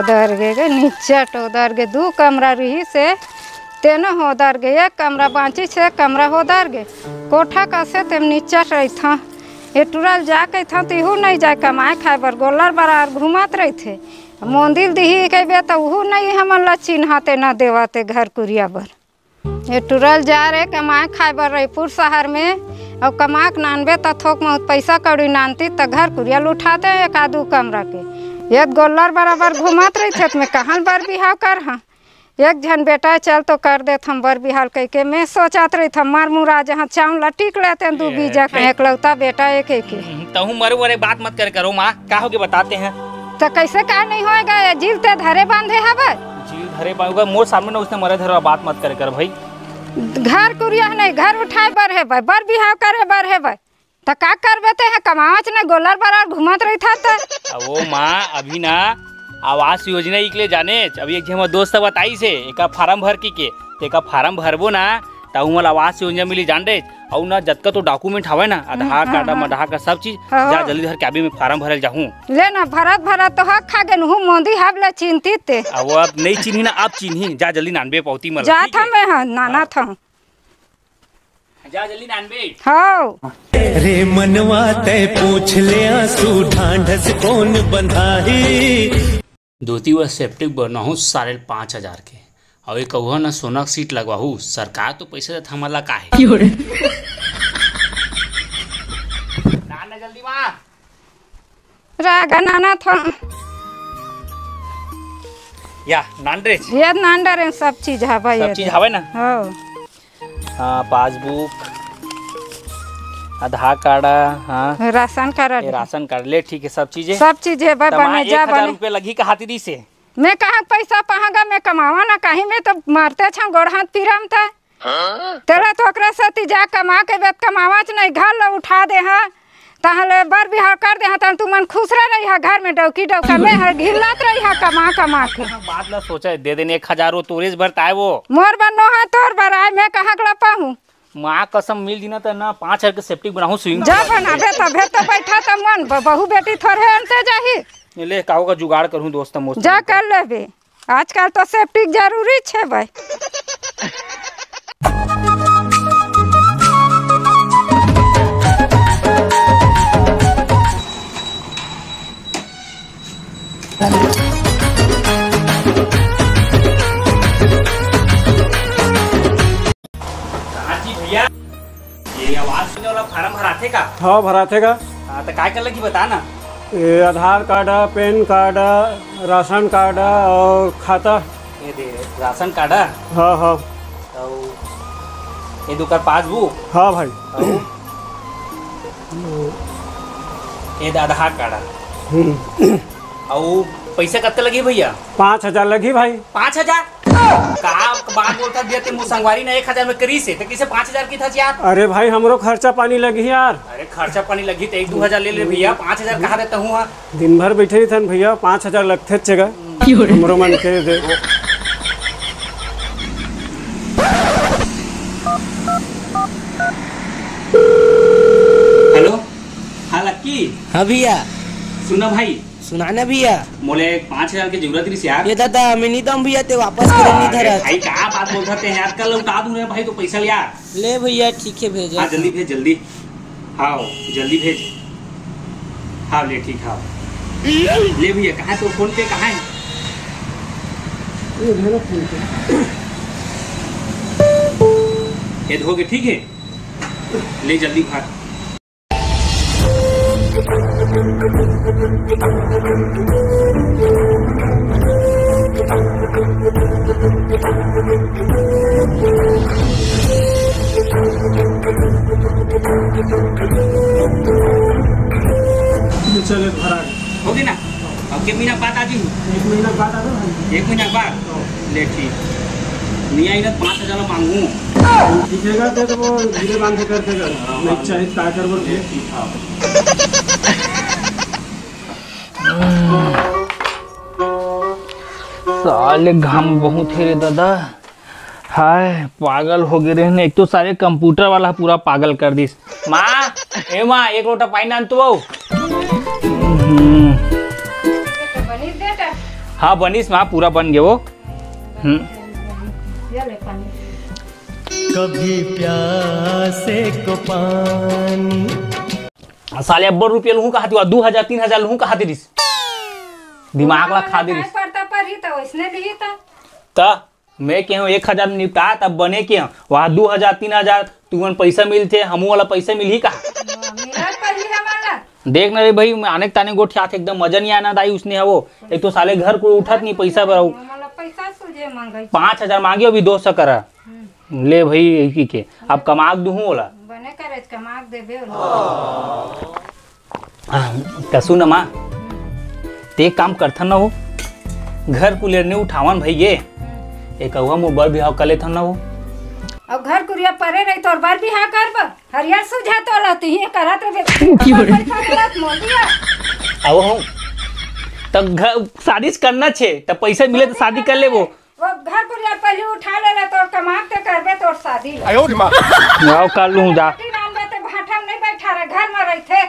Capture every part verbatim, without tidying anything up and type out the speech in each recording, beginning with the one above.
दर गे गे, निच्चट ओदर गे, दू कमरा रिहिस हे, तेनो होदर गे, एक कमरा बाँचिस हे, एक कमरा होदर गे। कोठा कसे तेम निच्चट रहिथंव। ए टुरा ल जा कहिथंव, त इहू नइ जाय कमाए खाए बर, गोल्लर बरार घूमत रहिथे। मोंदिल दिही कहिबे, त उहू नइ हमन ला चिन्हाते न देवाते घर कुरिया बर। ए टुरा ल जा रे कमाए खाए बर रईपुर सहर में, अउ कमा के नानबे त थोक बहुत पइसा कौड़ी नानतिस त घर कुरिया ल उठाते एक आधू कमरा के। ए गोल्लर बराबर घूमत रहिथे त मैं कहाँ ल बर बिहाव करहूँ? एक झन बेटा चल तो कर देथन बर बिहाव कहिके मैं सोचत रहिथंव, मर मुरा जहाँ चाउर ल टिक लेतेन दू बीजा के, एकलौता बेटा ए कहिके। तहूँ मरे वरे बात मत करे करो माँ, का होगे बताते हैं। त कइसे का नइ होय गा, ए जील ते धरे बांधे हवय। जील धरे बांधे, मोर सामने न उसने मरे धरे बात मत करे कर भाई। घर कुरिया नइ, घर उठाए बर हे भाई, बर बिहाव करे बर हे भाई। त का करबे ते ह, कमावच नइ, गोल्लर बरार घूमत रहिथस त। अ, ओ माँ, अभी ना आवास योजना इकले जानेच, अभी एक झन हमर दोस्त बताइस हे, एका फारम भर कहिके, तेका फारम भरबो ना, त उमन ल आवास योजना मिली जान रे। अउ ना जतका तो डॉक्यूमेंट हवय ना, आधार कार्ड, मधार कार्ड, सब चीज, हाँ। जा जल्दी धर के आबे, मैं फारम भरे ल जाहूँ। ले ना, भरत भरत तो हक खा गेन, हूँ मोंदी हब ले चिंतित ते। अब वो अब नइ चिन्ही ना, अब चिन्ही, जा जल्दी नानबे पौती मन ल, जात ठीक हे? हँव मैं, हाँ, नानत हँव। जा जल्दी नानबे। हव। रे मनवा तैं पूछ ले आंसू ढांढस कौन बंधाही। धोती व सेप्टिक बनवाहूँ साढ़े पाँच हजार के। अउ एक कहुआ न सोना के सीट लगवाहूँ, सरकार तो पइसा देत हमन ला काहे? नान ना जल्दी माँ। रागा नानत हँव। या, नान रे। ये नान डरे सब चीज हवय सब ये चीज दे। हवय ना? हो। हाँ, पासबुक, आधार कार्ड, हाँ। Ration card. ये राशन कार्ड, ले ठीक हे, सब चीज हे। सब चीज हे, भाई, त माँ बने जा, एक हजार बने। रुपया लगही कहात रिहिसे। मैं कहाँ पइसा पाहूँ गा, मैं कमावँव ना कहीं, मैं तो मरते छँव गोड़ हाथ पीरा म त। तेला तो ओकरे सेती जा कमा के बेत कमावँच नहीं, घर ल उठा दे हँव। तहले बर बिहाव कर दे हँव, तहले तुमन खुसरे रहिहा घर में डौकी डौका, मैं हर घिल्लत रहिहा कमा कमा के। बात ल सोचे, दे देन एक हजार, वो तोरेच बर त आय वो। मोर बर नोहय, तोर बर आय, मैं कहाँ के ल पाहूँ? माँ कसम, मिल दिना त ना पाँच हजार के सेप्टिक बनाहूँ, स्विमिंग जा पूल बनाबे, तभे तो बइठा त मन ब-, बहू बेटी थोरहे अंते जाही। ले, काहू का जुगाड़ करहूँ दोस्त, मोर जा कर लेबे। आजकल तो सेप्टिक जरूरी छे भाई। कहाँ जी भैया, ये आवास योजना वाला फार्म भराथे का? हाँ, भराथे का। हाँ, तो काय कर लगी बता ना। ये Aadhaar card, PAN card, ration card और खाता। ये दे, राशन कार्ड। हाँ, हाँ। और ये दुकर पासबुक। हाँ भाई। और ये दे आधार कार्ड। हम्म। और पैसा कत्ते लगी भैया? पाँच हजार लगी भाई। पाँच हजार? का बात बोलता भैया, ते मोर संगवारी ना एक हजार में करीस हे, ते कइसे पाँच हजार किथस यार? अरे भाई, हमरो खर्चा पानी लगी यार। अरे खर्चा पानी लगी तो एक दो हजार ले ले भैया, पाँच हजार कहाँ देता हूँ हाँ? दिन भर बैठे ही थन भैया, पाँच हजार लगथे चेगा। हमरो मन के दे। हेलो, हाँ लक्की। हाँ भैया। सुन ना भाई, सुना ना भैया। मोले पाँच हजार के जरूरत रहिस यार। ये दादा, मैं नहीं दम भैया, ते वापस करे नहीं अरे धरत। भाई, का बात बोलत हे यार, कल लौटा दूँ रे भाई, तो पैसा ले यार। ले भैया, ठीक है, भेजा। हाँ, जल्दी भेज, जल्दी। हाँ, जल्दी भेज। हाँ, ले, ठीक, हाँ। ले भैया, कहाँ हे तोर फोन पे, कहाँ हे? ये भेजा फोन पे। ये धो के, ठीक है? ले जल्दी भर। ये चले भरा। होगे ना? अब के महीना बाद आ जाइए। एक महीना बाद आ जाओ भाई। एक महीना बाद? हाँ। ले ठीक। नहीं आई ना, पाँच हजार मांगू। ठीक है, दे तो वो धीरे बांध के कर देगा। हाँ, नहीं हाँ। चाहिए, काय करबो? ले ठीक, हाँ। साले घाम बहुत हे रे दादा। हाय, पागल हो गे रहे। एक तो सारे कंप्यूटर वाला पूरा पागल कर दिस। माँ, ए माँ, एक लोटा पानी आन तो। हम्म। बनिस बेटा। हाँ, बनिस माँ, पूरा बन गे वो। हम्म। कभी प्यासे को पानी। साले अब्बड़ रुपया लूहूं कहाथे, दू हजार तीन हजार लूहूं कहाथे रिस। दिमाग ला खा दे रिस। पड़ता पर ही तो वैसने ली तो। त मैं केहेंव एक हजार निपटा, तब बने केहेंव। वहाँ दू हजार तीन हजार तुमन पैसा मिलथे, हमू वाला पैसा मिलही का? मिलत पर ही हमारा। देख ना रे भाई, मैं आने ताने गोठियात एकदम मजा नहीं आना दाई उसने हवो। एक तो साले घर को उठत नहीं पैसा बर। पैसा सूझे मांगे। पाँच हजार मांगे अभी दो सौ करा। ले भाई, एक ही के अब कमाक दूहूं ओला। बने करे कमाक देबे। त सुन माँ, ते काम करथन ना वो, घर कुलेर ने उठावन भई गे, एक अउहा मोर बर बिहाव कर लेथन ना वो। अब घर कुरिया परे रही तोर बर बिहाव करब। हरियर सुझा तो लती ही करत रहे। पैसा करत मोलिया। अब हम त घर शादी करना छे, त पैसा मिले त शादी कर लेबो। वो घर कुरिया पहले उठा ले ले, तोर कमाक ते करबे तोर शादी। जाओ कर लूं जा। भाटा में नहीं बैठा रहे, घर में रहते।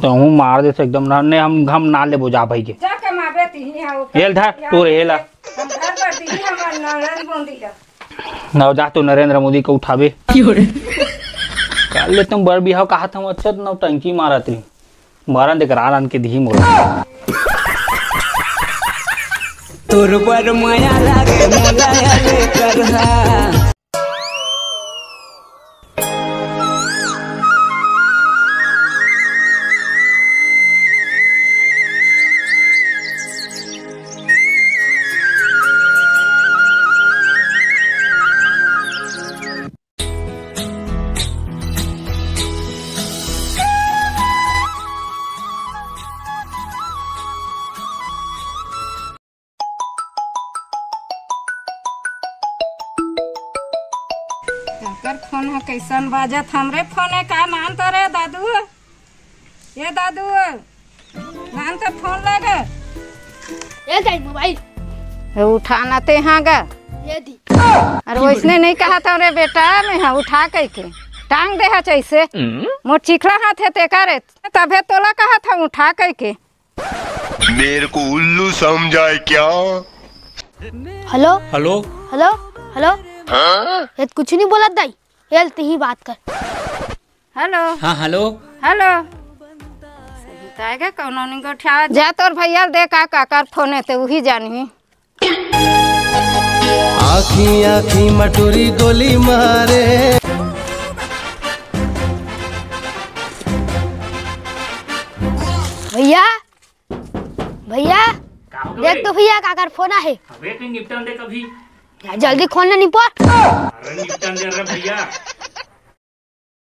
तो हूँ मार दे से एकदम ना, नहीं हम हम ना लेबो जा भाई के। जा कमाबे तीही है वो। हेल धर, तू रे हेला। हम घर पर दीही हमार ननद बोंदी है। ना जा तू नरेंद्र मोदी को उठाबे। कर ले तुम बर बिहाव कहा था, अच्छा नौटंकी मारत रही। मारन देख रान के दीही मोला। तोर बर मया लागे मोला ले करहा। काकर फोन ह, कैसन बाजत? हमरे फोन है का? नान तो रे दादू, ये दादू, नान तो फोन लगे। ये गई मोबाइल। ए, उठाना ते हाँ गा। ये दी। अरे वैसने नहीं कहा था रे बेटा, मैं हाँ उठा कह के टांग दे हा ऐसे। मोर चिखला हाथ है ते करे, तभे तोला कहा था उठा कह के। मेरे को उल्लू समझा है क्या? Hello hello. Hello hello. हाँ? ये तो कुछ नहीं बोलत दाई, ये तीही बात कर। हेलो। हाँ हेलो। हेलो। ताएगा कौनो नहीं गोठिया। जा तोर भैया दे का काकर फोन है ते उही जानही। आखी आखी मटूरी गोली मारे। भैया, भैया, देख तो भैया काकर फोन आहे। अबे तू निपटन दे कभी। यार, जल्दी खोल ना निपोर। अरे निपटन दे रे भैया।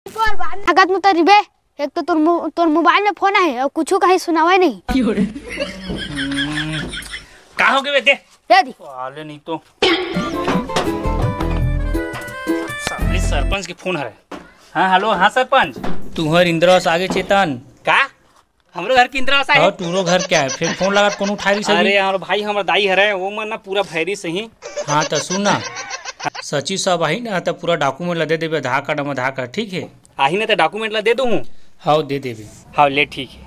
निपोर बाद में। अगत में तो रिबे, एक तो तोर मो-, तोर मोबाइल में फोन आहे और कुछ कहीं सुनावे नहीं। का हो गए दे। दे दी। साले नहीं तो। साले सरपंच के फोन हरे। हाँ हेलो, हाँ सरपंच। तुहर इंदिरा आवास आगे चेतन। का? हमरो घर के इंदिरा आवास आगे? हाँ, तोरो घर क्या है? फिर फोन लगा कोनो उठाई सही। अरे यार भाई, हमर दाई हरे, वो मन ना पूरा भैरी सही। हाँ तो सुन ना, सचिव साहब आही ना तो पूरा डॉक्यूमेंट ला दे देबे, आधार कार्ड, हम आधार कार्ड, ठीक है? आही ना तो डॉक्यूमेंट ला दे दूँ। हाँ दे देबे। हाँ ले ठीक है।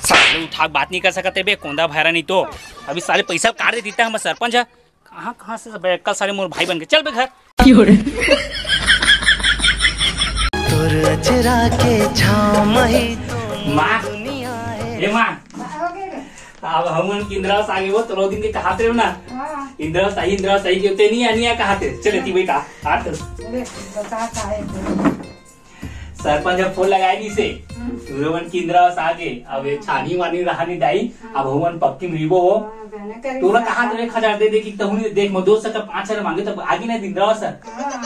साले उठा के बात नहीं कर सकते बे, कोंदा भैरा नहीं तो। अभी साले पैसा काट दे देता हमर सरपंच है। कहाँ कहाँ से सब कल साले मोर भाई बन के चल बे घर। तोर अचरा के छाँव मही माँ, ए माँ, अब हमन के इंदिरा आवास आगे वो तोरो दिन के कहात रहे ना। हाँ। इंदिरा आवास आई, इंदिरा आवास आई के ते नहीं आनिया कहाते। चल एती बैठा, आ तो। ले, बता का है तो। सरपंच अब फोन लगाए दी से। हम्म। तुरो मन के इंदिरा आवास आगे, अब ये छानी वानी रहा नहीं दाई, अब हमन पक्की में रिबो हो। हाँ, मैंने करी तोला था। कहा तो एक हजार दे दे कि तहु नहीं देख, मैं दो सौ का पाँच हजार मांगे तब आगे ना इंदिरा आवास। हाँ,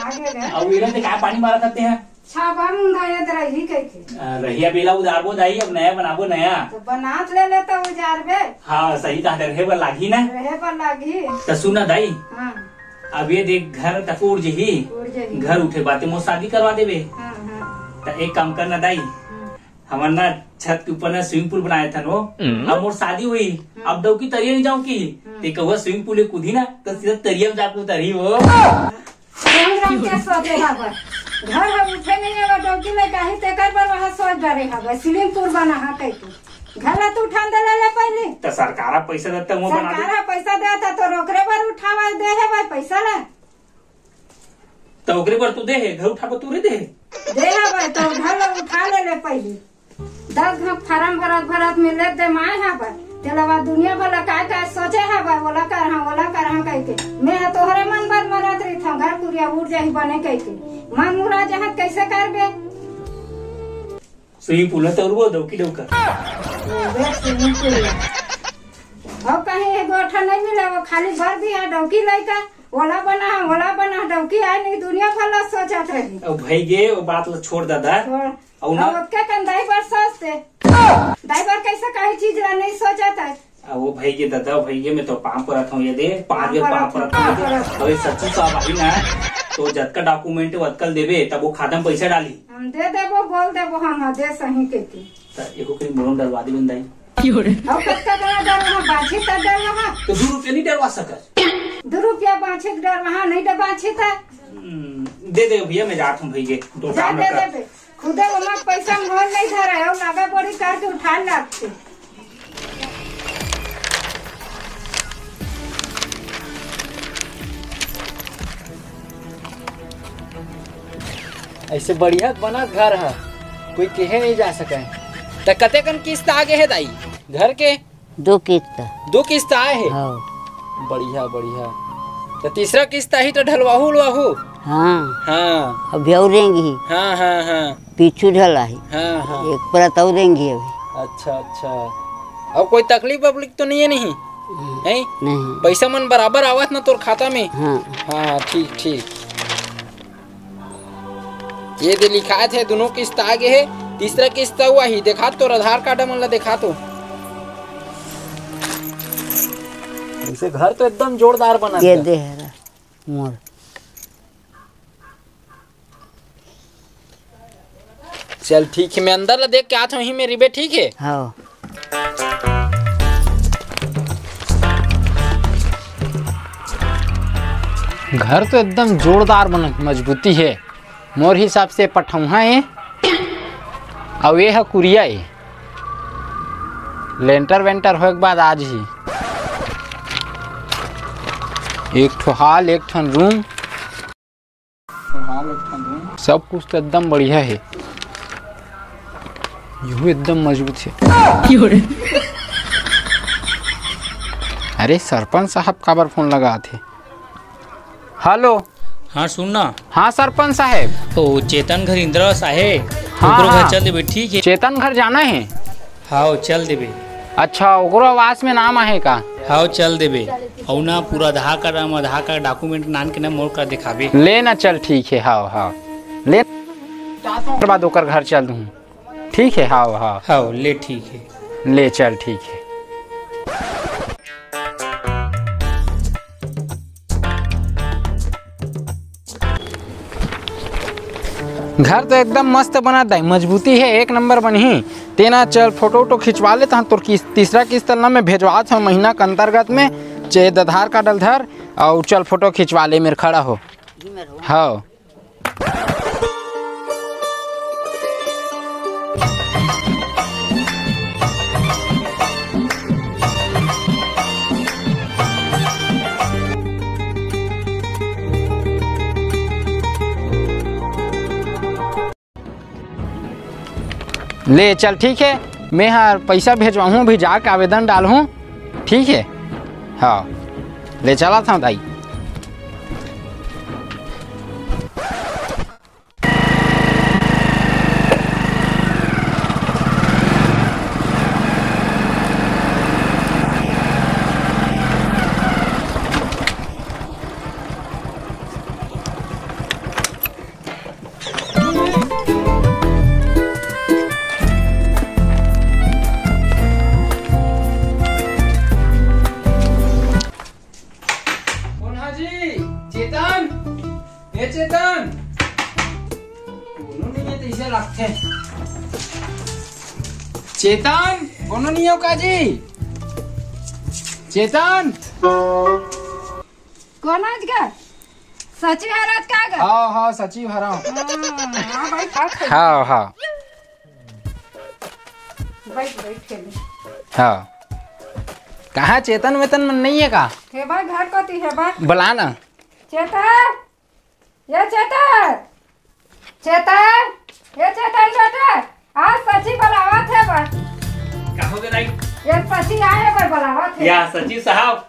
आगे रे। अब ये लोग का पानी मारा करते हैं। छाबा मुंधा ये दरा ही कह के। आ, रहिया बेला उजारबो दाई, अब नया बनाबो नया। तो बनात ले ले तो उजारबे। हाँ, सही कहा, रहे बर लागी ना। रहे बर लागी। तो सुन ना दाई। हाँ। अब ये देख घर तक उड़ जही। उड़ जही। घर उठे बाते मोर शादी करवा देबे। हाँ, हाँ। तो एक काम करना दाई। हाँ। हमर ना छत के ऊपर ना स्विमिंग पूल बनाए थन वो। हम्म। अब मोर शादी हुई। हाँ। अब डौकी तरिया नहीं जाऊँ की। हाँ। ते कहुआ स्विमिंग पूल कूदी ना तो सीधा तरिया में जाके उतरी वो। कौन रंग के सोचे हवे? घर ह उठे नहीं हवे, डौकी में काहे तेकर बर वहाँ सोच डरे हवे, स्विमिंग पूल बना हा कह के। घर ला तू उठान दे ले, ले पहले। त सरकार ह पैसा देता, वो बना दे। सरकार ह पैसा देता, तो ओकरे बर उठावा दे हे भाई पैसा ला। त ओकरे बर तू दे हे, घर उठाबो तू रे दे हे। दे हे भाई, तो घर ला उठा ले ले पहले। दस घाट फार्म भरत भरत में ले दे माय हा भाई। तेला वा दुनिया भर ला काय काय सोचे हा भाई, ओला कर हा, ओला कर हा कह के। मैं हा तोहरे मन बर मरत रही था, घर कुरिया उड़ जाही बने कह के। मन मुरा जहां कैसे करबे? स्विमिंग पूल में तौरबो, डौकी डौका। अबे, स्विमिंग पूल में। अउ कहीं एगो ठा नहीं मिला, वो खाली भर दिया डौकी लइका, ओला बना, ओला बना, डौकी आए नहीं, दुनिया भर ला सोचत रही। अब भाई गे, वो बात ला छोड़ दादा। छोड़। अउ ना। अब ओतका कन दाई बर सोचते। दाई बर कैसे काहे चीज ला नहीं सोचत है? आ, वो भाई के दादा, भाई के मैं तो पाँव परत हूँ, ये दे, पाँच बेर पाँव परत हूँ, ये दे। अबे सच्ची साहब आई ना, तो जतका डॉक्यूमेंट वतकल देबे, तब वो खाता में पैसा डाली। हम दे देबो, बोल देबो, हम हाँ दे सही के की। त एको कहीं मोरम डलवा दे बंदाई। और कत्ता डरा डर वहाँ बाछी त डर वहाँ। तो दो रुपया नहीं डलवा सकत? दो रुपया बाछी के डर वहाँ नहीं डर बाछी त। हम्म, दे दे भैया, मैं जात हूँ भैया, दो जा काम दे रखा। देबे। खुदे ओमा पैसा मोल नहीं धरे, और लागा बड़ी करके उठा लागते। ऐसे बढ़िया बनत घर ह, कोई केहे नहीं जा सके। त कतेकन किस्त आगे हे दाई घर के? दो किस्त। दो किस्त आए हे? हाँ। बढ़िया, बढ़िया। त तीसरा किस्त आही त ढलवाहू उलवाहू? हाँ। हाँ। अभी और रेंगी। हाँ, हाँ, हाँ। पीछू ढला है। हाँ, हाँ। एक परत और रेंगी अभी। अच्छा, अच्छा। और कोई तकलीफ वकलीफ तो नहीं है, नहीं? हम्म, हैं? नहीं। पैसा मन बराबर आवत ना तोर खाता में? हाँ। हाँ, ठीक, ठीक। ये दे लिखात हे, दोनों किस्त आगे हे, तीसरा किस्त हुआ ही। देखा तो आधार कार्ड मन ला देखा तो। वैसे घर तो एकदम जोरदार बनत ये हे। दे हरा मोर। चल ठीक हे, मैं अंदर ला देख के आत हूँ, ही में रिबे, ठीक हे? हाँ। घर तो एकदम जोरदार बन, मजबूती हे। मोर हिसाब से पठौहा हे, अउ ये ह कुरिया हे। लेंटर वेंटर होए के बाद आज ही एक ठो हाल, एक ठन रूम। सब कुछ तो एकदम बढ़िया हे, यहू एकदम मजबूत हे। अरे सरपंच साहब काबर फोन लगात हे? हेलो। हाँ, सुन ना। हाँ सरपंच साहेब। ओ चेतन घर इंदिरा आवास आहे, हाँ, ओकरो घर हाँ। चल देबे, ठीक हे? चेतन घर जाना हे? हाव, चल देबे। अच्छा, ओकरो आवास में नाम आहे का? हाव, चल देबे। अउ ना, पूरा आधार कार्ड, आधार कार्ड डॉक्यूमेंट नान के ना मोर कर दिखाबे। ले ना, चल, ठीक हे, हाव, हाव। ले, ओकर बाद ओकर घर चल दूँ। ठीक हे, हाव, हाव। हाव, ले, ठीक हे। ले, चल, ठीक हे। घर तो एकदम मस्त बनत दाई, मजबूती हे, एक नंबर बनही। तेना चल फोटो वोटो खिंचवा ले, तहन तोर किस-, तीसरा किस्त ल ना मैं भेजवात हूँ महीना के अंतर्गत में। चे आधार कार्ड ल धर अउ चल फोटो खिंचवा ले, मेर खड़ा हो। हाव। ले चल, ठीक हे, मैं हर पैसा भेजवाहूँ, अभी जाके आवेदन डालहूँ, ठीक हे। हाँ, ले चलत हँव दाई। कोन हा जी? चेतन? ए चेतन? कोनो नइ हे तइसे लागथे। चेतन, कोनो नइ हे का जी? चेतन? कोन आज गा? सचिव हरत का गा? हाँ, हाँ, सचिव हरत। हाँ, हाँ भाई, का खाई? हाँ, हाँ। बैठ, बैठ के ले। हाँ। कहाँ चेतन वेतन मन नहीं है का? हे बा, घर कोती हे बा। बुला ना। चेतन, ये चेतन, चेतन, ये चेतन बेटा, आज सची बुलावत हे बा। का हो गे दाई? ये सची आए बर बुलावत हे। या सची साहब।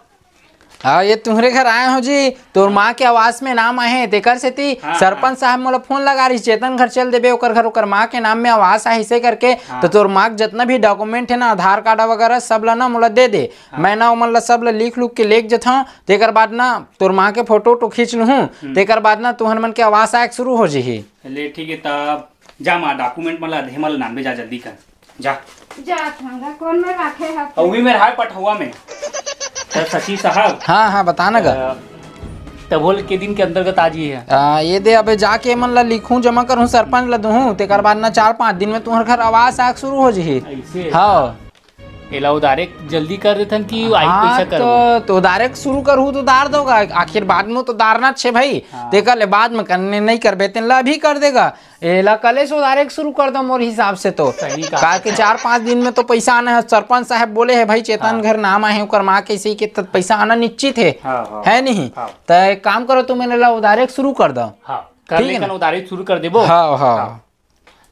हाँ, ये तुम्हरे घर आए हो जी, तोर माँ के आवास में नाम आहे, तेकर सेती हाँ, सरपंच हाँ। साहब मोला फोन लगा रही, चेतन घर चल देबे, ओकर घर, ओकर माँ के नाम में आवास आहे, इसे करके। हाँ। तो तोर माँ के जितना भी डॉक्यूमेंट है ना, आधार कार्ड वगैरह, सब ला ना मोला दे दे। हाँ। मैं ना ओमन ला सब ला लिख लुख के लेके जथां, तेकर बाद ना तोर माँ के फोटो वोटो खींच लूहूँ, हम्म। तेकर बाद ना तुहर मन के आवास आए के शुरू हो जही। ले ठीक है, तब जा माँ, डॉक्यूमेंट मन ला दे, मन ला नानबे, जा जल्दी कर। जा। जात हंगा, कौन में राखे हस? अउ उही में रहाय पठौआ में। त सचिव साहब। हाँ, हाँ, बता ना गा। अ, तभोल के दिन के अंतर्गत आ जी है। आ, ये दे, अबे जाके मन ला लिखूं, जमा करूं, सरपंच ला दूं, तेकर बाद ना चार पाँच दिन में तुम्हर घर आवास आके शुरू हो जही। ऐसे? हाँ। एला उधारे जल्दी कर देथन कि आई हाँ, पैसा करबो? तो, तो उधारे शुरू करहू तो उधार दोगा, आखिर बाद में तो उधारना छे भाई। हाँ। तेकर ले बाद में करने नहीं करबे, तेन ला अभी कर देगा। एला कले से उधारे के शुरू कर दो मोर हिसाब से तो। सही कहा। काहे कि चार पाँच दिन में तो पैसा आना है। सरपंच साहब बोले है भाई, चेतन हाँ। घर नाम आहे, ओकर माँ के इसी के त पैसा आना निश्चित है, हाँ, हाँ। है नहीं? हाँ। त एक काम करो, तुम एला उधारे के शुरू कर दो। हाँ, कर ठीक है लेकिन ना? उधारे के शुरू कर देबो। हाँ, हाँ। हाँ।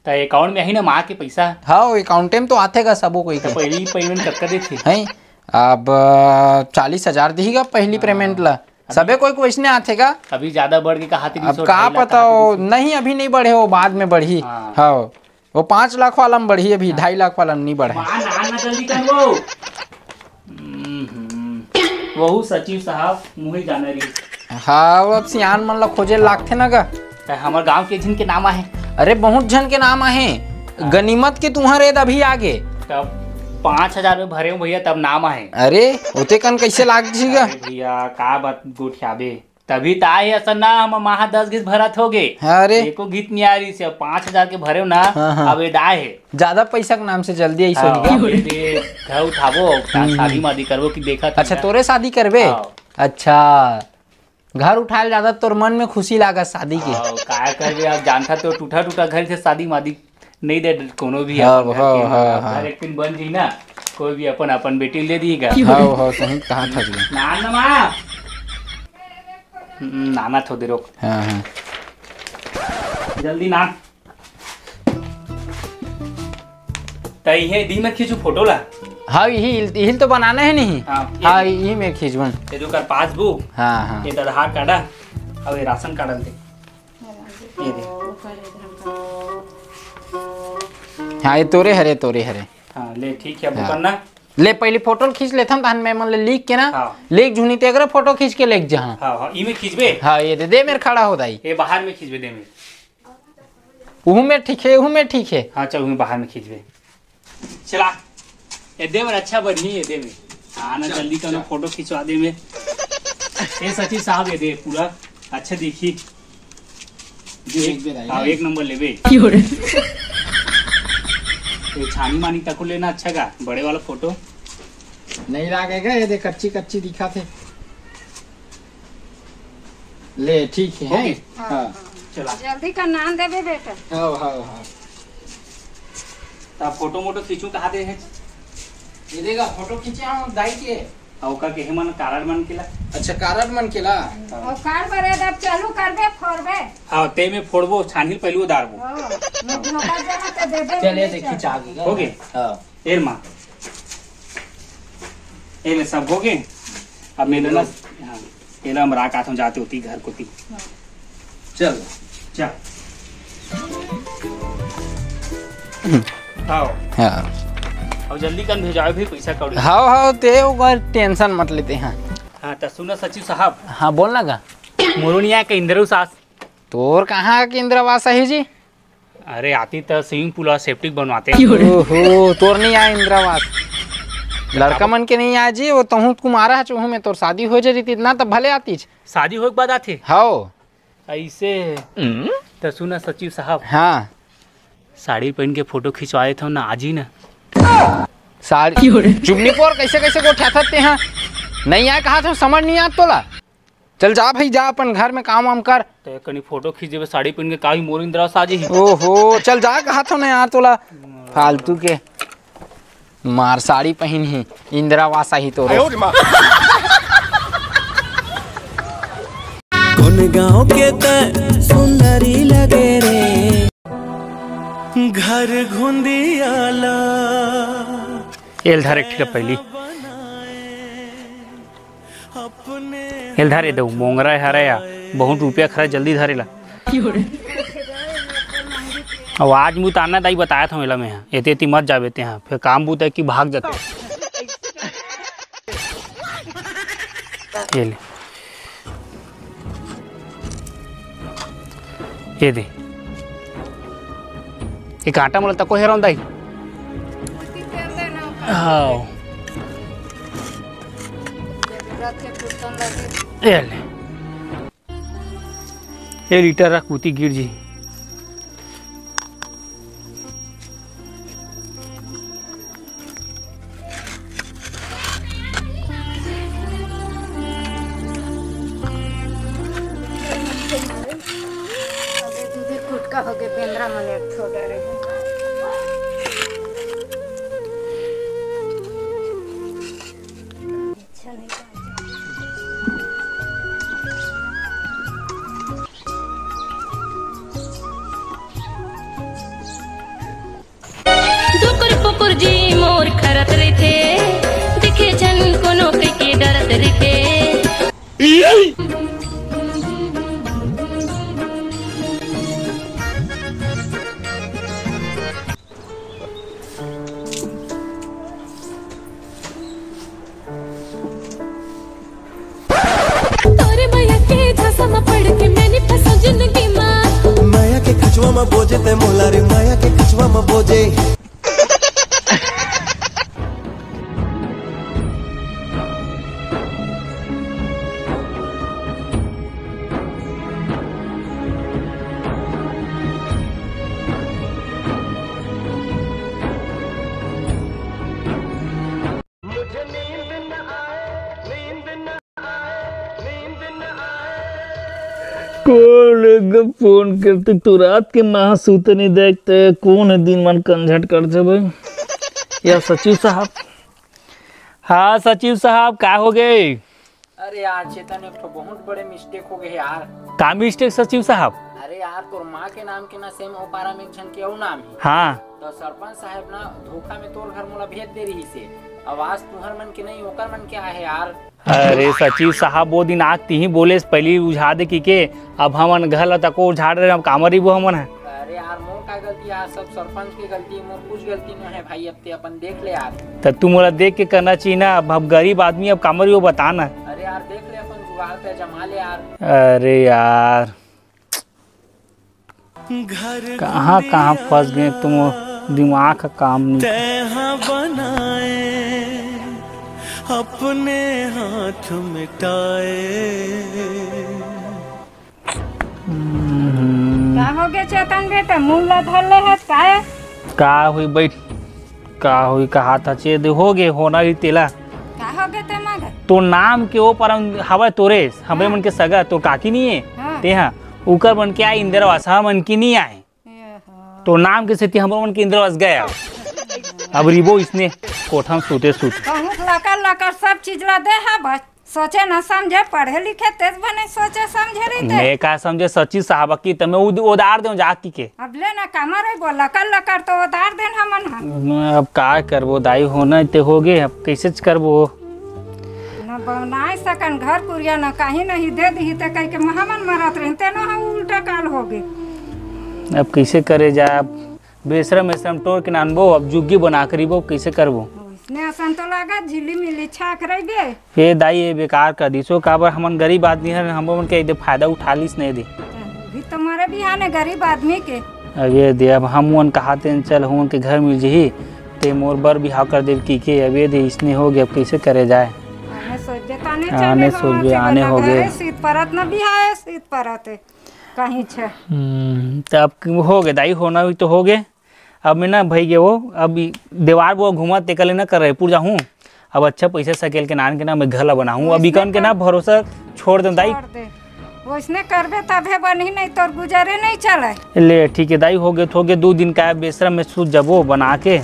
त अकाउंट में ही ना माँ के पैसा? हाँ, अकाउंट में तो आथे गा सबो कोई त के। पहली पेमेंट कतका देथे? हैं? अब, अ, चालीस हजार दिही गा पहली हाँ। पेमेंट ला। अभी सबे कोई के वैसने आथे गा। अभी ज्यादा बढ़ के कहा तीन अब सौ, का ढाई लाख पता कहा हो, तीन सौ। नहीं, अभी नहीं बढ़े, वो बाद में बढ़ी। हाँ। हाँ, वो पाँच लाख वाला में बढ़ी, अभी हाँ। ढाई लाख वाला में नहीं बढ़े। माँ, नहा ना जल्दी कर वो। हम्म, हम्म। वहू सचिव साहब मुहे जाना रही। हाँ, वो अब सियान मन ला खोजे लागथे ना गा। त हमर गांव के झिन के नाम आहे। अरे, बहुत झन के नाम आहे। हाँ। गनीमत के तुहर एद अभी आगे। तब पाँच हजार में भरे हूँ भैया, तब नाम आहे। अरे, ओते कन कैसे लाग जी गा? अरे भैया, का बात गोठियाबे? तभी त आए असन ना, हम माहा दस गीस भरत हो गे। अरे। एको गीत नहीं आ रही से, पाँच हजार के भरे हो ना, हाँ, हाँ। अब एद आए हे। ज्यादा पैसा के नाम से जल्दी ऐसे हाँ, हो गया। अब एदे घर उठाबो, का हम्म, शादी हम्म। मादी करबो कि देखा अच्छा, तोरे शादी करबे? हाँ। अच्छा, घर उठाए ले ज्यादा तोर मन में खुशी लागत शादी के। हाँ, काय करबे, अब जानता तो टूटा टूटा घर से शादी मादी नहीं दे कोनो भी हाँ, अपन घर हाँ, के, हाँ, अब हाँ। घर एक दिन बन जी ना, कोई भी अपन, अपन बेटी ले दी गा। हाँ, हाँ, सही कहा था जी। ना, ना, माँ। हम्म, नाना थो दे रोक। हाँ, हाँ। जल्दी ना। त इहे दी में खींचू फोटो ला। हाँ, यही, यही तो बनाना है नहीं। हाँ, ये हाँ, दे। यही में खींचवन। ये जो कर पासबुक। हाँ, हाँ। ये आधार कार्ड आ, अब ये राशन कार्ड दे। ये दे। हाँ, ये तोरे हरे, तोरे हरे। हाँ, ले, ठीक है, अब हाँ। करना। ले, पहली फोटो खींच लेथन, तहन मैं मन ले लिख के ना, हाँ। लिख झुनी ते अगर फोटो खींच के लेके जहाँ। हाँ, हाँ, ई में खींचबे। हाँ, ये दे, दे मेरे खड़ा हो दाई। ये बाहर में खींचबे, दे मेरे। उहू में ठीक है, उहू में ठीक है। हाँ, चल, उहू में बाहर में खींचबे। चला। ये दे मेरे, अच्छा बनी ये दे मेरे। हाँ ना, चल, जल्दी करो, चल। फोटो खिंचवा दे मेरे। ये सचिव साहब, ये दे पूरा। अच्छा देखी। जो एक एक, बेर आई हाँ, है। एक नंबर लेबे। क्यों रे? ये छानी मानी तको लेना अच्छा का, बड़े वाला फोटो। नहीं लागेगा, ये देख कच्ची कच्ची दिखा थे। ले, ठीक है, हो हैं? गई? हाँ। हाँ। चला। जल्दी कर नान देबे बेटा। हाँ, हाँ, हाँ। ता फोटो मोटो खींचू कहा दे है? ये देखा, फोटो खींचे हम दाई के। अउ का कहे मन कारड मन के ला? अच्छा, कारड मन के ला? अउ कार बरे अब चालू करबे, फोड़बे। हाँ, ते में फोड़बो, छानही पहलू उधारबो। हाँ, मैं धोखा देना तो दे दे, चल, ये ले देखी, चल। चाबी का। हो गए? हाँ। ए माँ। ए में सब हो गए। अब मेरे ना, हाँ, एला हम राख आथन जाते होती घर कोती। हाँ। चल। जा। आओ। हाँ। अब जल्दी कन भेजाओ भी पैसा कौड़ी। हाँ, हाँ, ते ओकर टेंशन मत लेते हैं। हाँ, तो सुनो सचिव साहब। हाँ, बोल ना गा। मोरो नहीं आया का इंदिरा आवास? तोर कहाँ के इंदिरा आवास है जी? अरे, आती त स्विमिंग पूल और सेप्टिक बनवाते। ओहो, तोर नहीं आया इंदिरा आवास। लड़का मन के नहीं आया जी, वो तहूँ कुमारा है, चूहू में तोर शादी हो जाती ना, तब भले आती। शादी होए के बाद आथे? हाओ। ऐसे? हम्म। त सुना सचिव साहब। हाँ। साड़ी पहन के फोटो खिंचवा देता हूँ ना, आज ही ना। साड़ी? क्यों रे? चुप नहीं पोर, कैसे, कैसे गोठियाथस ते, हाँ? नहीं आए कहा था, समझ नहीं आत तोला। चल जा भाई, जा अपन घर में काम वाम कर। ते कनी फोटो खींच देबे साड़ी पहन के, कावी मोर इंदिरा आवास आ जाही। ओहो, चल जा कहा था ना यार तोला, फालतू के। मार साड़ी पहिन ही, इंदिरा आवास आही तोरो। कोन गांव के त सुंदरी लगे रे। घर घुंदियाला। एल धर एक ठिका पहली। एल धरे दऊ, मोंगरा हरे या, बहुत रुपया खरा, जल्दी धरे ला। अब आज मुँह ताना दाई बताया था मेला में, एते एती मत जाबे ते, फिर काम बूता की भाग जाते। ये ले, ये दे। ये कांटा मोला तको हेरौं दाई। हाँ। ये ले। ये लीटर रख, उती गिर जी। अबे दूधे कुटका हो गए, बेंदरा मन एक ठो डरे। अच्छा नहीं दुकुर पुकुर जी मोर खरत रहिथे, दिखे झन कोनो कहिके डरत रहिथे। तोरे मया के झांसा म पड़ के मैं नी फंसो जिंदगी म। मया के खचवा म बोजे ते मोला रे, मया के खचवा म बोजे। कोन एकदम फोन करते तो रात के महा सूते नहीं देखते, कोन दिन मन कंझट कर जबे। या सचिव साहब। हाँ सचिव साहब, का हो गए? अरे यार चेतन, एक ठो बहुत बड़े मिस्टेक हो गए यार। का मिस्टेक सचिव साहब? अरे यार, तोर माँ के नाम के ना सेम ओपारा में एक झन के अउ नाम है। हाँ। तो सरपंच साहब ना धोखा में तोर घर मोला भेज दे रही से। अब आज तुहर मन के नहीं, ओकर मन के आहे यार। अरे सचिव साहब, वो दिन आग तिही बोले से पहली उझा दे की के, अब हमन घर ला तको उझाड़ रहे, अब कामर ही वो हमन है। अरे यार, मोर का गलती यार, सब सरपंच के गलती, मोर कुछ गलती नहीं है भाई। ते अपन देख ले यार। त तू मोला देख के करना चाहिए ना, अब हम गरीब आदमी, अब कामर वो बता ना। अरे यार, देख ले अपन जुगाड़ पे जमा ले यार। अरे यार, कहाँ कहाँ फंस गए तुम, दिमाग का काम नहीं। तैहा बनाए, अपने हाथ मिटाए। का हो गे चेतन बेटा, मुंह ला धर ले हस काय? का होई, बैठ। का होई, कहा था चेत हो गे, होना ही तेला। का हो गे ते मगर? तो नाम के ओ परम हवय तोरे, हमरे हाँ। मन के सगा, तो काकी नहीं है? हाँ। ते हाँ, उकर मन के आए इंदिरा आवास, हमन की नहीं आए। तो नाम के सेती हमरो मन के इंदिरा आवास गया। अब रिबो इसने कोठा में सूते सूत। बहुत लकर लकर सब चीज ला दे हा बस। सोचे न समझे, पढ़े लिखे तेज बने, सोचे समझे रहिते। मैं का समझे सचिव साहब की, त मैं उद-, उधार देऊं जाकी के। अब ले ना कामर है, बोला कर लकर तो उधार देन हमन ह। अब का करबो दाई, होना ते हो गे, अब कैसे च करबो? न बनाए सकन घर कुरिया, न कहीं नहीं दे दी ते कह के हमन मरत रहिन, ते न हम उल्टा काल हो गे। अब कैसे करे जाए? अब बेसरम एसरम टोर के नानबो, अब जुग्गी बना करीबो, कैसे करबो? इसने असन तो लागत झिल्ली मिली छाक रहिबे। ए दाई, ए बेकार कर दिसो, काबर हमन गरीब आदमी हन, हमन के एदे फायदा उठा लिस नहीं दे। अभी तुम्हारे बिहाने गरीब आदमी के। अबे दे, अब हम उन कहाते हैं, चल, हम उनके घर मिल जही, ते मोर बर बिहाव कर देव की के। अबे दे, इसने हो गया, अब कैसे करे जाए? आने सोच जे, ताने आने चले सोच जे, आने हो गए। सीत परत न बिहाए, सीत परत है। कहीं छे। हम्म, त अब हो गए दाई, होना भी तो हो गए। अब मैं ना भई गे वो, अब ई देवार वो घूमत तेकर ले ना कर रहे, पूर जाहूँ। अब अच्छा पैसा सकेल के नान के ना मैं घर ला बनाहूँ। अब वैसने इकन के ना कर। भरोसा छोड़ दे दाई। छोड़ दे। वैसने करबे तभे बनही, नहीं तोर गुजरे नहीं चले। ले ठीक है दाई, हो गए, हो गए, दो दिन का बेसरम में सूत जबो बना के।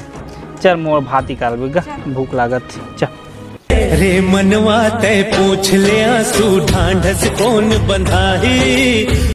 चल मोर भात निकाल बेगा, भूख लागत हे। चल। रे मनवा तय पूछ ले आंसू ढांढस कौन बंधाही।